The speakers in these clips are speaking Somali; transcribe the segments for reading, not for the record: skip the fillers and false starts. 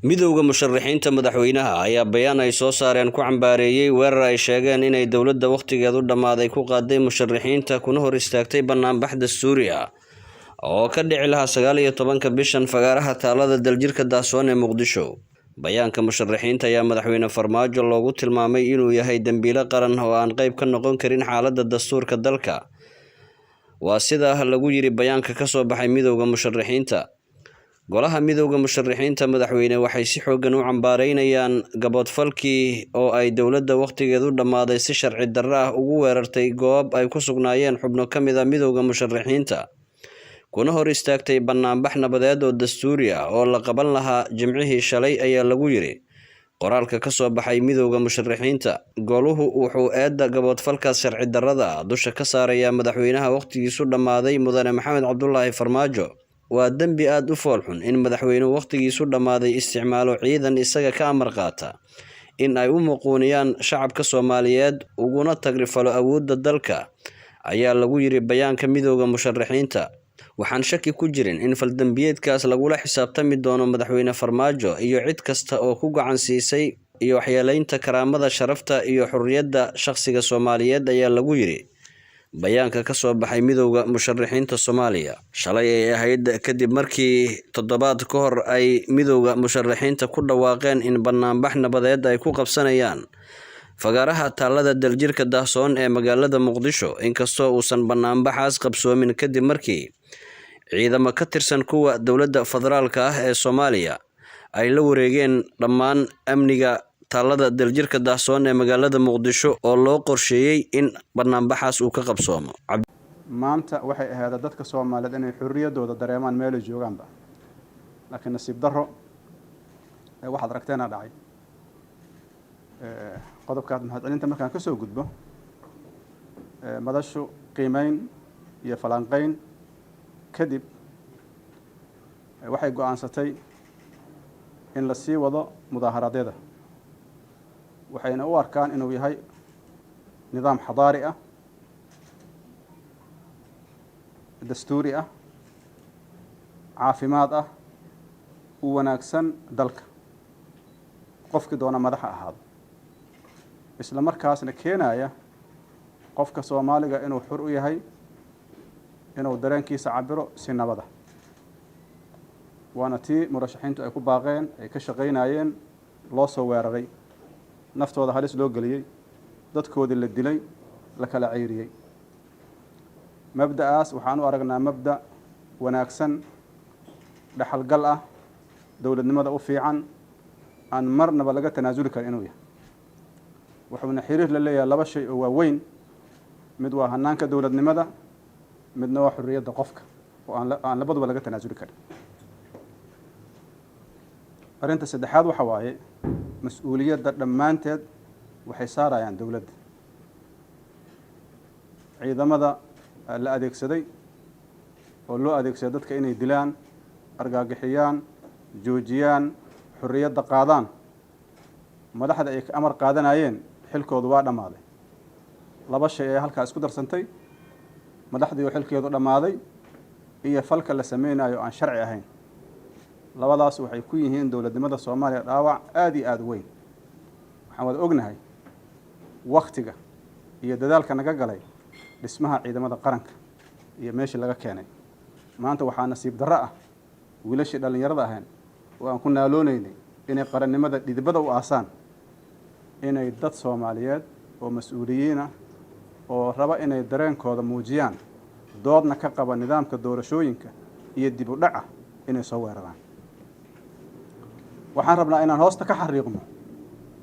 Midowda musharaxiinta madaxweynaha ayaa bayaan ay soo saareen ku cambaareeyay weerar ay sheegeen inay dowladda wakhtigeedu dhammaaday ku qaaday musharaxiinta, kuna hor istaagtay banaanbax dastuuri ah oo ka dhici lahaa 19-ka bishan fagaaraha taalada Daljirka Daahsoon ee Muqdisho. Bayaanka musharaxiinta ayaa madaxweyne Farmaajo loogu tilmaamay inuu yahay dembiile qaran oo aan qayb ka noqon karin xaaladda dastuurka dalka. Waa sida lagu yiri bayaanka ka soo baxay midowda musharaxiinta. Golaha midowda musharaxiinta madaxweyne waxay si xooggan u cambaareynayaan gaboodfalkii oo ay dowladda wakhtigeedu dhammaaday si sharci darro ah ugu weerartay goob ay ku sugnaayeen xubno ka mid ah midowda musharaxiinta, kuna hor istaagtay banaanbax nabadeed oo dastuuri ah oo la qaban lahaa Jimcihii shalay, ayaa lagu yiri qoraalka ka soo baxay midowda musharaxiinta. Goluhu wuxuu eedda gaboodfalkaas sharci darrada dusha ka saarayaa madaxweynaha wakhtigiisu dhammaaday, Mudane Maxamed Cabdulaahi Farmaajo. Waa dembi aada u foolxun in madaxweynuhu wakhtigiisu dhammaaday isticmaalo ciidan isaga ka amar qaata in ay u muquuniyaan shacabka Soomaaliyeed uguna tagrifalo awoodda dalka, ayaa lagu yiri bayaanka midowda musharaxiinta. Waxaan shaki ku jirin in faldambiyeedkaas lagula xisaabtami doono madaxweyne Farmaajo iyo cid kasta oo ku gacan siisay iyo waxyeeleynta karaamada, sharafta iyo xurriyadda shaqsiga Soomaaliyeed, ayaa lagu yiri bayaanka ka soo baxay midowda musharaxiinta Soomaaliya. Shalay ay ahayd kadib markii toddobaad ka hor ay midowda musharaxiinta ku dhawaaqeen in banaanbax nabadeed ay ku qabsanayaan fagaaraha taalada Daljirka Daahsoon ee magaalada Muqdisho, inkastoo uusan banaanbaxaas qabsoomin kadib markii ciidamo ka tirsan kuwa dowladda federaalka ah ee Soomaaliya ay la wareegeen dhammaan amniga taalada Daljirka Daahsoon ee magaalada Muqdisho oo loo qorsheeyey in banaanbaxaas uu ka qabsoomo. Maanta waxay ahayd dadka Soomaaliyeed inay xorriyaddooda dareemaan meelay joogaanba, laakiin nasiib darro waxaad aragteena dhacay. Qodobkaas mahadcelinta markaan kasoo gudbo, madashu qiimeyn iyo falanqeyn kadib waxay go-aansatay in la sii wado mudaaharaadyada, waxayna u arkaan inuu yahay nidaam xadaari ah, dastuuri ah, caafimaad ah, u wanaagsan dalka, qofkii doona madaxa ahaado, isla markaasna keenaya qofka Soomaaliga inuu xur u yahay inuu dareenkiisa cabiro si nabada. Waana tii murashaxiintu ay ku baaqeen, ay ka shaqaynayeen, loo soo weeraray, naftooda halis loo geliyey, dadkoodii la dilay, la kala ceyriyey. Mabda'aas waxaan u aragnaa mabda' wanaagsan, dhexalgal ah, dowladnimada u fiican, aan marnaba laga tanaasuli karin inuu yahay. Wuxuuna xiriir la leeyahay laba shay oo waaweyn: mid waa hanaanka dowladnimada, midna waa xorriyadda qofka, oo aan labaduba laga tanaasuli karin. Arrinta saddexaad waxa waaye mas-uuliyadda dhammaanteed waxay saarayaan dowladda. Ciidamada la adeegsaday oo loo adeegsaday dadka inay dilaan, argagixiyaan, joojiyaan, xorriyadda qaadaan, madaxda ay amar qaadanayeen xilkoodu waa dhammaaday. Laba shay ayaa halkaa isku darsantay: madaxdii oo xilkeedu dhammaaday iyo falka la sameynayo aan sharci ahayn. Labadaas waxay ku yihiin dowladnimada Soomaaliya dhaawac aada iyo aada u weyn. Waxaan wada ognahay waktiga iyo dadaalka naga galay dhismaha ciidamada qaranka iyo meeshii laga keenay. Maanta waxaa nasiib darro ah wiilashii dhallinyarada ahayn oo aan ku naalooneynay inay qarannimada dhidibada u aasaan, inay dad Soomaaliyeed oo mas-uuliyiin ah oo raba inay dareenkooda muujiyaan, doodna ka qaba nidaamka doorashooyinka iyo dib u dhaca, inay soo weeraraan. Waxaan rabnaa inaan hoosta ka xariiqno: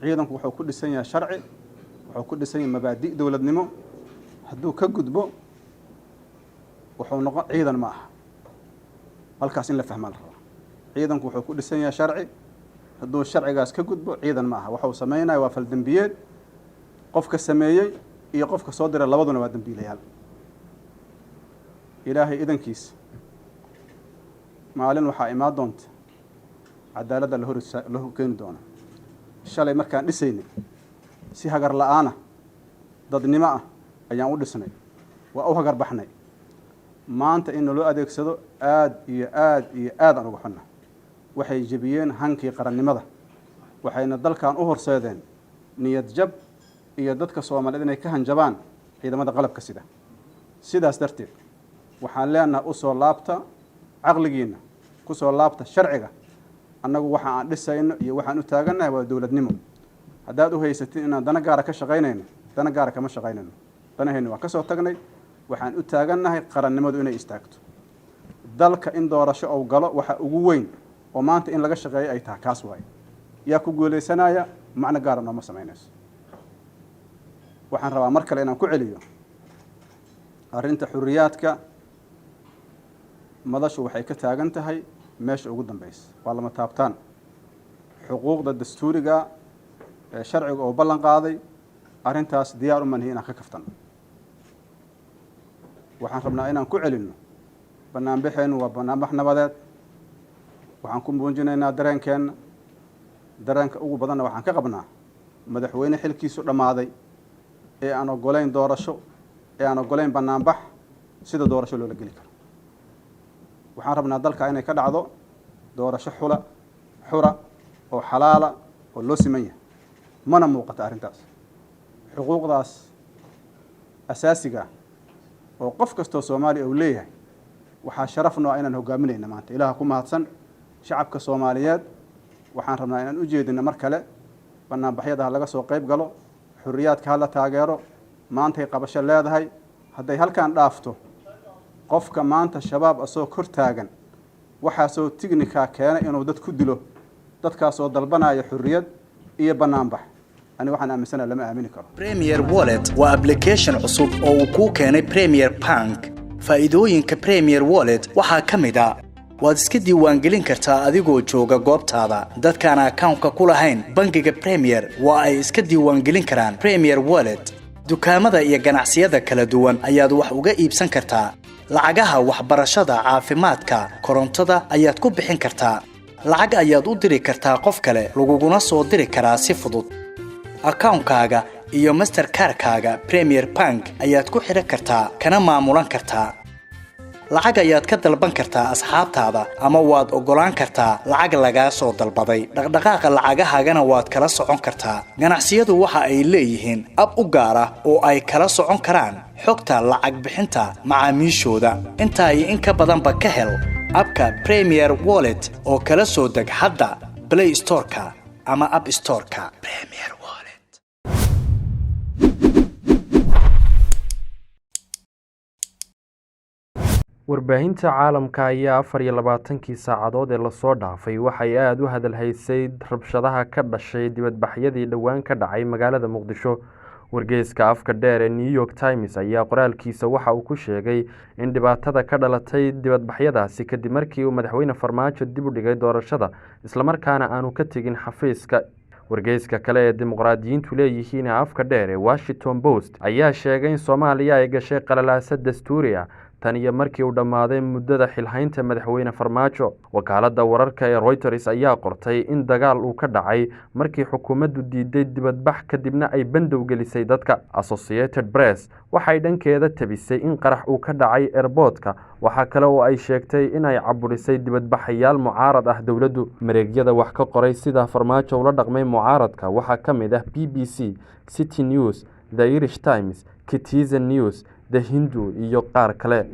ciidanku wuxuu ku dhisan yahay sharci, wuxuu ku dhisan yahay mabaadi' dowladnimo. Hadduu ka gudbo, wuxuu noqon ciidan ma aha. Halkaas in la fahmaa la rabaa. Ciidanku wuxuu ku dhisan yahay sharci. Hadduu sharcigaas ka gudbo, ciidan ma aha. Waxuu sameynaya waa faldembiyeed. Qofka sameeyey iyo qofka soo diray labaduna waa dembiilayaal. Ilaahay idankiisa, maalin waxaa imaan doonta cadaaladda lahor la hor keeni doona. Shalay markaan dhisaynay, si hagar la-aana, dadnimo ah ayaan u dhisnay, waa u hagar baxnay. Maanta in naloo adeegsado, aad iyo aad iyo aad aan uga xunna. Waxay jebiyeen hankii qarannimada, waxayna dalkan u horseedeen niyad jab iyo dadka Soomaaliyeed inay ka hanjabaan ciidamada qalabka sida. Sidaas darteed waxaan leenahay, usoo laabta caqligiina, kusoo laabta sharciga. Annagu waxa aan dhisayno iyo waxaan u taagannahay waa dowladnimo. Haddaad u haysatin inaan dana gaara ka shaqaynayno, dana gaara kama shaqaynayno. Danahayna waan ka soo tagnay. Waxaan u taagannahay qarannimadu inay istaagto, dalka in doorasho uu galo. Waxa ugu weyn oo maanta in laga shaqeeyo ay tahay kaas waaye. Yaa ku guulaysanaya macno gaara nooma samaynayso. Waxaan rabaa mar kale inaan ku celiyo arrinta xurriyaadka. Madashu waxay ka taagan tahay meesha ugu dambeysa, waa lama taabtaan xuquuqda dastuuriga ee sharciga oo ballan qaaday. Arrintaas diyaar uma nihi inaan ka kaftano. Waxaan rabnaa inaan ku celinno, banaanbaxeennu waa banaanbax nabadeed. Waxaan ku muujinaynaa dareenkeenna. Dareenka ugu badanna waxaan ka qabnaa madaxweyne xilkiisu dhammaaday ee aan ogolayn doorasho, ee aan ogolayn banaanbax. Sida doorasho loola geli karo? Waxaan rabnaa dalka inay ka dhacdo doorasho xula xura oo xalaala oo loo siman yahay. Mana muuqata arrintaas. Xuquuqdaas asaasiga oo qof kastoo Soomaaliya uu leeyahay, waxaa sharaf noo ah inaan hogaaminayna maanta. Ilaha ku mahadsan. Shacabka Soomaaliyeed waxaan rabnaa inaan u jeedino mar kale, banaanbaxyada ha laga soo qayb galo, xurriyaadka ha la taageero. Maantay qabasho leedahay. Hadday halkan dhaafto, qofka maanta Shabaab asoo kor taagan waxaasoo tignikaa keenay inuu dad ku dilo, dadkaasoo dalbanaya xurriyad iyo banaanbax, ani waxaan aaminsanaha lama aamini karo. Premier Wallet waa application cusub oo uu kuu keenay Premier Bank. Faa'iidooyinka Premier Wallet waxaa ka mid ah: waad iska diiwaangelin kartaa adigoo jooga goobtaada. Dadkaan akawnka ku lahayn bangiga Premier waa ay iska diiwaangelin karaan Premier Wallet. Dukaamada iyo ganacsiyada kala duwan ayaad wax uga iibsan kartaa. Lacagaha waxbarashada, caafimaadka, korontada ayaad ku bixin kartaa. Lacag ayaad u diri kartaa qof kale, laguguna soo diri karaa si fudud. Akawnkaaga iyo Mastercard-kaaga Premier Bank ayaad ku xidhan kartaa, kana maamulan kartaa. Lacag ayaad ka dalban kartaa asxaabtaada, ama waad oggolaan kartaa lacag lagaa soo dalbaday. Dhaqdhaqaaqa lacagahaagana waad kala socon kartaa. Ganacsiyadu waxa ay leeyihiin ab u gaar ah oo ay kala socon karaan xogta lacag bixinta macaamiishooda. Intaa iyo in ka badanba ka hel abka Premier Wallet oo kala soo deg hadda Play Storeka ama App Storeka. Premier Wallet. Warbaahinta caalamka ayaa 24-kii saacadood ee lasoo dhaafay waxay aada u hadalhaysay rabshadaha ka dhashay dibadbaxyadii dhowaan ka dhacay magaalada Muqdisho. Wargeyska afka dheer ee New York Times ayaa qoraalkiisa waxa uu ku sheegay in dhibaatada ka dhalatay dibadbaxyadaasi kadib markii uu madaxweyne Farmaajo dib u dhigay doorashada, islamarkaana aanu ka tegin xafiiska. Wargeyska kale ee dimuqraadiyiintu leeyihiin afka dheer ee Washington Post ayaa sheegay in Soomaaliya ay gashay qalalaasa dastuuri ah tan iyo markii uu dhammaaday muddada xilhaynta madaxweyne Farmaajo. Wakaaladda wararka ee Reuters ayaa qortay in dagaal uu ka dhacay markii xukuumaddu diiday dibadbax, kadibna ay bandow gelisay dadka. Associated Press waxay dhankeeda tabisay in qarax uu ka dhacay airportka. Waxaa kale oo ay sheegtay in ay caburisay dibadbaxayaal mucaarad ah dowladdu. Mareegyada wax ka qoray sida Farmaajo ula dhaqmay mucaaradka waxaa ka mid ah BBC, City News, The Irish Times, Citizen News, The Hindu iyo qaar kale.